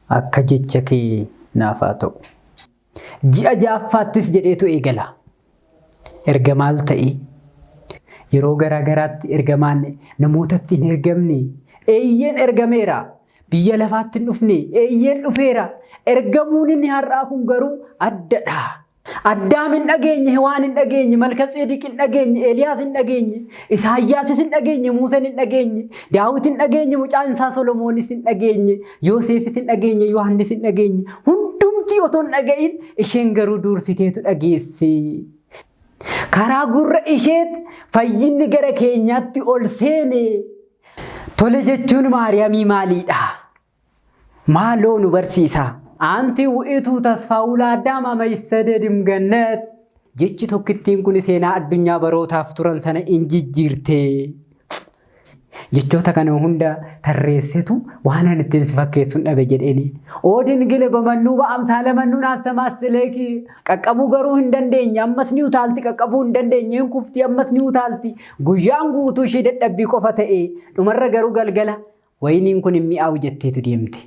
Akka jecha kee naaf haa ta'u. Ji'a ja'affaattis jedheetu eegala. Erga maal ta'e? Yeroo garaa garaatti ergamaan namootatti hin ergamne. Eeyyeen ergameera. Biyya lafaatti hin dhufne. Eeyyeen dhufeera. Ergamuun inni har'aa kun garuu addadha. Addaam hin dhageenye, Hewaan hin dhageenye, Malkatseediq hin dhageenye, Eeliyaas hin dhageenye, Isaayyaasis hin dhageenye, Muuseen hin dhageenye, Daawit hin dhageenye, mucaan isaa Solomoonis hin dhageenye, Yoseefis hin dhageenye, Yohaannis hin dhageenye. Hundumtii otoo hin dhaga'in isheen garuu dursiteetu dhageesse. Karaa gurra isheet fayyinni gara keenyaatti ol seene. Tole jechuun Maariyaamii maaliidha? Maaloo nu barsiisaa. Anti wu'itu tasfaa'u la'addaam ama yissededim gannat. Jechi tokkittiin kun seenaa addunyaa barootaaf turan sana in jijjiirte. Jechoota kana hunda tarreessetu waan ani ittiin si fakkeessun dhabe jedheeni. Oodin gile bamannuu ba'amsaala mannuun hassamaaseleeki. Qaqqabuu garuu hin dandeenye ammas ni utaalti qaqqabuu hin dandeenye hin kufti ammas ni utaalti. Guyyaan guutuu ishee dadhabbii qofa ta'e dhumarra garuu galgala Wayiniin kun hin mi'aawu jetteetu deemte.